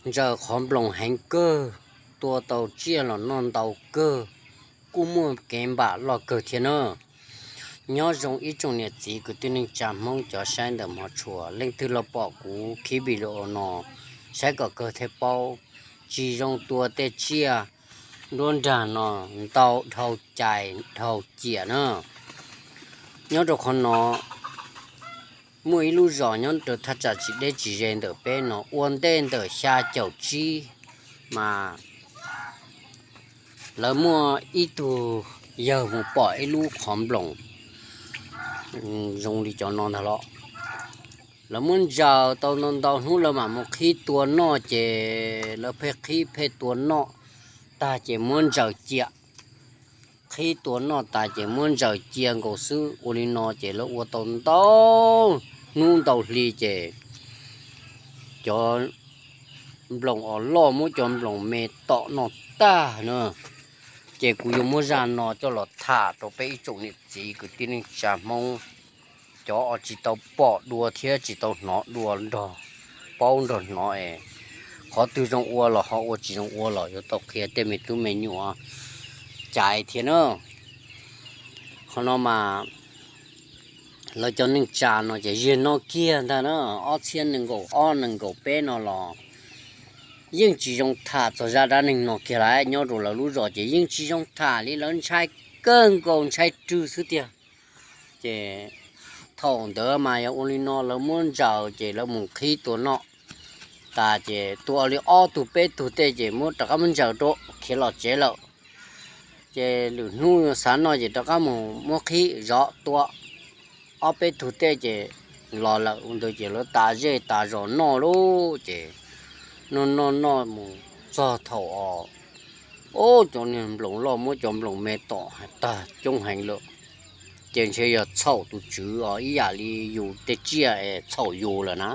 ntsaws qhov nploos heev kawg, tua tau tsiaj los noj ntau kawg, kuj muaj kev npam loj kawg thiab na. Nyob zoo ib tsoom niam txiv kwv tij neej tsa Hmoob cov saib ntawm hmov tshua, leej twg los pom kuv clip video no, saib kom kawg thiaj paub, tsis zoo tua tej tsiaj nruab nrag no ntau dhau cais dhau ciam na. Nyob rau qhov no, muaj ib lub zos nyob rau thaj tsam tsis deb tsis ze ntawm peb no, ua ntej ntawm xya caum tsib mas lawv muaj ib tug yawg mus pom ib lub qhov nploos zoo li cov no ntag los. Lawv muab ntsaws tau ntau ntau hnub lawv mam mus qhib tua noj ces lawv pheej qhib pheej tua noj tag ces muab ntsaws cia. Qhib tua noj tas ces muab ntsaws cia nkaus xwb. Ua li no ces lawv ua tau ntau hnub ntau hli ces cov nploos uas loj muab cov nploos me tom noj tag na. Ces kuv yuav muab zaj no coj los tham rau peb ib tsoom niam txiv kwv tij neej tsa Hmoob, cov uas tsis tau pom dua thiab tsis tau hnov dua nrog paub nrog hnov es qhov twg zoo ua los ho ua, tsis zoo ua los yuav tau qhia tej me tub me nyuam caiv thiab na. Qhov no mas lawv cov neej tsa no ces ziag no kiag ntag na, ob txhiab nees nkaum ob nees nkaum peb no los yeej tsis zoo tham txog zaj dab neeg no kiag lawm. Nyob rau lawv lub zos ces yeej tsis zoo tham li, lawv ntshai kawg nkaus, ntshai rwg xwb tiag. Ces thaum ntawd mas yog ua li no lawv muab ntsaws ces lawv mus qhib tua noj tas ces tua li ob tug peb tug tej ces muab rov qab muab ntsaws rau khiav los tsev lawm. Ces lwm hnub xav noj ces rov qab mus muab qhib zov tua ob peb tug tej ces los lawm. Ua ntawd ces lawv tas zej tas zos noj lauj, ces noj noj noj mus txog thaum os, ub, cov niag nploos loj muab cov nploos me tom tag coob heev lawm. Ces ntshe yog txhaum tus tswv os, ib yam li yus tej tsiaj es txhaum yus lawm na,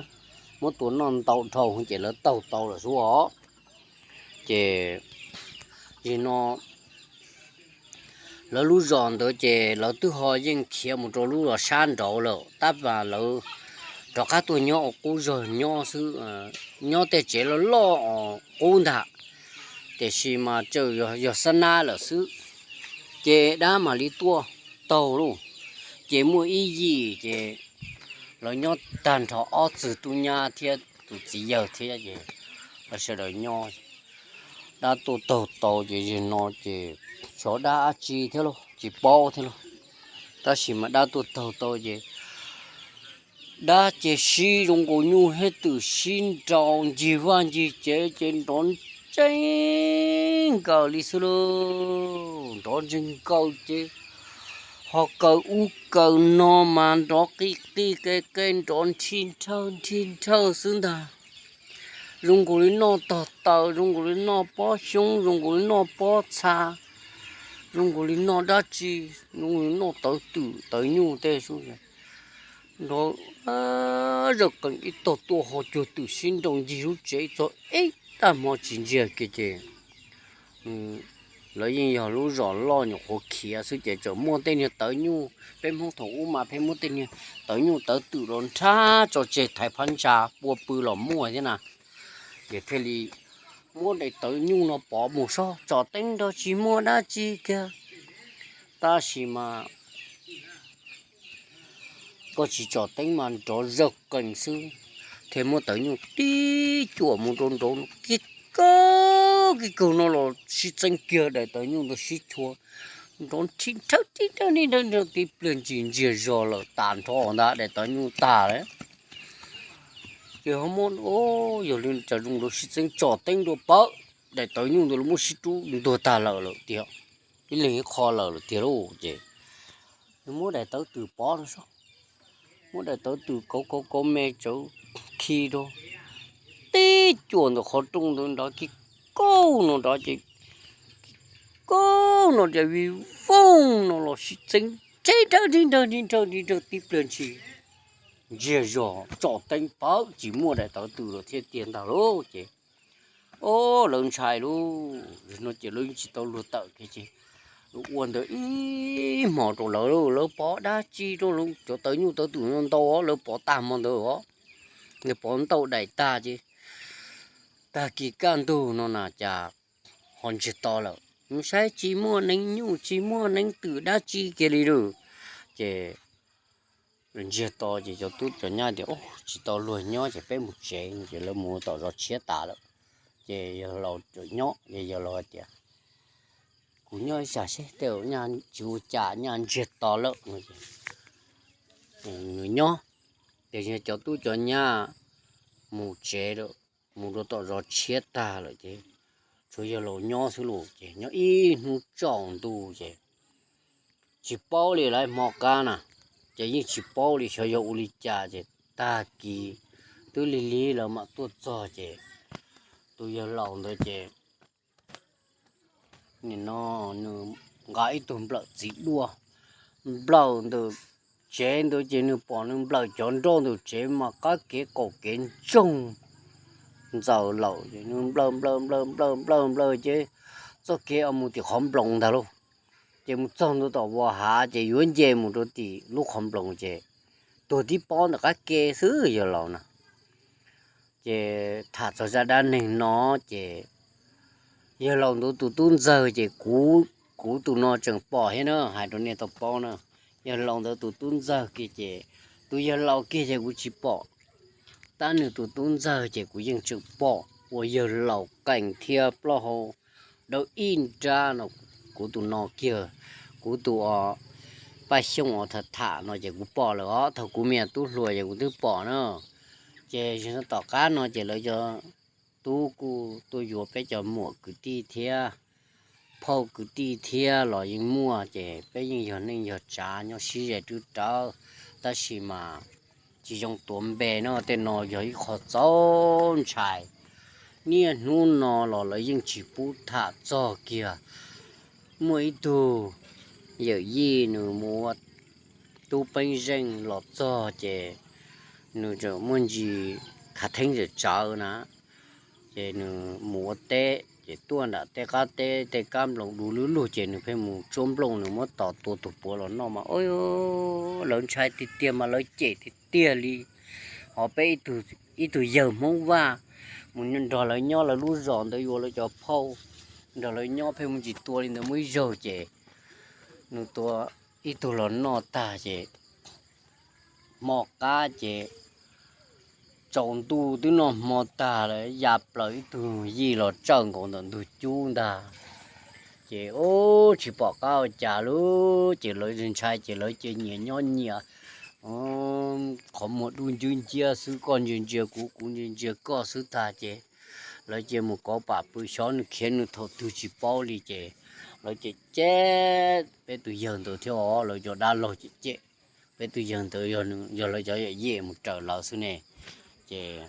muab tua noj ntau dhau ces lawv taug tau lawm xwb os. Ces zim no lawv lub zos ntawd ces lawv twb ho yeej khiav mus rau lub zos sab nraud lawm, tab mas lawv rov qab tuaj nyob ua qub zog nyob xwb, nyob tej tsev loj loj qub ntag, tiam sis mas tseem yog xab nab lawm xwb. Ces dab mam li tuaj taug lauj. Ces muaj ib yim ces lawv nyob tag nrho ob txwg tub nyab thiab tus txiv yawg thiab ces lawv sawv daws nyob. Dab tuaj taug tau ces zim no ces xyov dab dab tsi thiab lauj, tsis paub thiab lauj. Tab sis mas dab tuaj taug tau ces dab ces sib zoo nkaus nyuj thiab twm sib nraus ncig vaj ncig tsev ces nrov ntseeg nkaws li xwb lauj. Nrov ntseeg nkaws ces ho kaw ub kaw no mas nrov qij qij qe qe, nrov nrhi nrhawj nrhi nrhawj xwb ntag. Zoo nkaus li noj tog taws, zoo nkaus li noj pob xyoob, zoo nkaus li noj pob txha, zoo nkaus li noj dab tsi, zoo nkaus li noj tawv twm tawv nyuj tej xwb. Nrov zawj qees ib tog tuaj ho cuag twm sib nraus ncig lub tsev txog ib tag hmo tsis ntsiag kiag ces lawv yeej yog lub zos loj nyuam qhuav khiav xwb ces tseem muaj tej niag tawv nyuj. Peb Hmoob thaum ub mas peb muab tej niag tawv nyuj tawv twm los nrhab tso tseg thaiv phab ntsa pua pw los muaj thiab na. Ces thiaj li muab daim tawv nyuj no pov mus sob tsom teeb nrog tsis muaj dab tsi kiag. Tab sis mas koj tsis tsom teeb mas nrov zawj qees xwb. Thiaj muab tawv nyuj tib cuam mus rau nraud, kib kaug kib kaug no los sib txeeb kiag daim tawv nyuj ntawd sib chua, nrov nrhi nrhawj tib nrhawj tib nrhawj tib pliag ntsis ntsiag zog lawm tas nrho ntag, daim tawv nyuj tag lawm. Ces ho muab, yog li cas zoo nraud sib txeeb tsom teeb dua pawg daim tawv nyuj ntawd los muab sib rub ntuag tag lawm lawm tiag, ib leeg ib qho lawm lawm tiag lauj. Ces muab daim tawv twm pov no sob, muab daim tawv twm kauv kauv kauv me tsawv khi rau tib cuam ntawm qhov rooj ntawd nrov kib kaug no nrov ces kib kaug no ces vij voog no los sib txeeb tib nrhawj tib nrhawj tib nrhawj tib nrhawj tib pliag ntsis ntsiag zog tsom teeb pawg tsis muaj daim tawv twm lawm thiab tiag ntag lauj. Ces o, lawv ntshai lauj, no ces lawv yeej tsis tau luag tawm kiag ces lawv ua ntawd ib hmos rau lawv, lawv pov dab tsi rau lawv cov tawv nyuj tawv twm no ntau, lawv pov tag hmo ntawd os, lawv pov ntau daim tag ces tag kis kaj ntug no na cas ho ntsiag to lawm, mus saib tsis muaj neev nyuj tsis muaj neev twm dab tsi kiag li lawm. Ces ntsiag to ces cov tub cov nyab tias, Tsis tau luag nyob ces peb mus tsev. Ces lawv mus tom zos tshiab tas lawm. Ces yawg laus tseem nyob, yawg laus hais tias, Kuv nyob ib sab seb tej zaum nyaj tsis ua cas, nyaj ntsiag to lawm no. Nws nyob, ces cov tub cov nyab mus tsev lawm, mus rau tom zos tshiab tag lawm ces tshuav yawg laus nyob xwb lauj. Ces nyob ib hnub tsaus ntuj ces tsis paub li, lawv hmo qab na, ces yeej tsis paub li xyov yog ua li cas ces tag kis twb lig lig lawv mam tuaj txog ces tus yawg laus ntawd ces nim no nws nqa ib tug nplawm txiv duaj nplawm ntawm tsev ntawd ces nws pom nws nplawm cov nroj ntawm tsev mas qab kev qaum kev ntsoog ntxaws lawm. Ces nws nplawm nplawm nplawm nplawm nplawm nplawm ces txoj kev mus tim qhov nploos ntag lauj. Ces mus txog ntua tom vos hav ces yuav nce mus rau tim lub qhov nploos ces tuag tib pob ntawm qab ke xwb yawg laus na. Ces tham txog zaj dab neeg no ces yawg laus ntawd tus tub ntxawg ces kuv, kuv tus no tseem pom thiab na, hais rau nej tau paub na. Yawg laus ntawd tus tub ntxawg kiag ces, tus yawg laus kiag ces kuv tsis pom, tab nws tus tub ntxawg ces kuv yeej tseem pom, uas yawg laus qees thiab plaub hau dawb ib nrab no. Kuv tus no kiag, kuv tus Paj Xyooj uas tham tham no ces kuv pom lawm os, thaum kuv me nyuam tub hluas ces kuv twb pom na. Ces tom qab no ces lawv cov tub kuj tuaj yuav peb cov muam kwv tij thiab phauj kwv tij thiab los yeej muaj, ces peb yeej yog neej yog tsav nyob sib ze twb rawv, tab sis mas tsis zoo tuav npe no, tej no yog ib qho txaus ntshai. Niaj hnub no los lawv yeej tsis pub tham txog kiag. Muaj ib tug yawm yij nws mus ua tub peeb zeej los txog ces nws tseem muaj ntsis khav theeb zam tsawv na, ces nws mus ua teb ces tuaj nram tej qab teb tej kab nploos du lug lug ces nws pheej mus tsuab nplooj, nws muab tos tua tus puav los noj mas lawv ntshai tiag tiag mas lawv cem tiag tiag li. Ho peb ib tug yawg Hmoob Vaj mus nrog lawv nyob lawv lub zos ntawd yuav lawv cov phauj nrog lawv nyob pheej mus tsis tua li ntawd, muaj ib zaug ces nws tua ib tug los noj tag ces hmo qab ces tsaus ntuj twb noj hmo tag lawm ya plaws ib tug yij los tsawj nkaus ntawm ntug cub ntag. Ces ub tsis pom qab ua cas lawm ces lawv ntshai ces lawv cia nyias nyob nyias qhov muag dub ncwb nciab xwb, koj ntsia ntsia kuv kuv ntsia ntsia koj xwb tag ces lawv cia mus kauv pam pw xyov nws khiav nws thaum twg tsis paub li ces lawv cem cem peb tus yawg ntawd thiab os, lawv cov dab laug cem cem peb tus yawg ntawd yog lawv cov yawm yij mus raws lawv xwb ne. Ces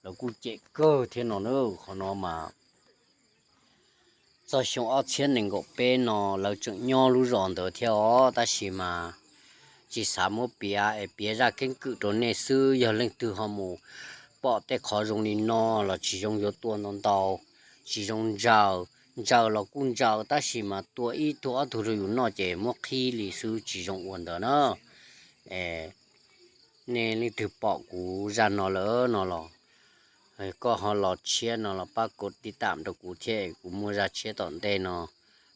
lawv kuj cem kawg thiab no na. Qhov no mas txog xyoo ob txhiab nees nkaum peb no lawv tseem nyob lub zos ntawd thiab os, tab sis mas tsis xav muab piav es piav zaj keeb kwm rau nej xwb. Yog leej twg ho mus pom tej qhov zoo li no los tsis zoo yuav tua ntau ntau, tsis zoo ntsaws, ntsaws los kuj ntsaws tab sis mas tua ib tug ob tug rau yus noj ces muab qhib li xwb, tsis zoo ua ntawd na. Nej leej twg pom kuv zaj no lawm no los koj ho los tshiab no los pab kov tiv tam rau kuv thiab, kuv muaj zaj tshiab tom ntej no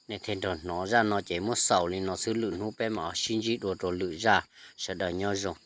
nej thiaj nrog hnov. Zaj no ces muab xaus li no xwb, lwm hnub peb mam sib ntsib dua rau lwm zaj. Sawv daws nyob zoo.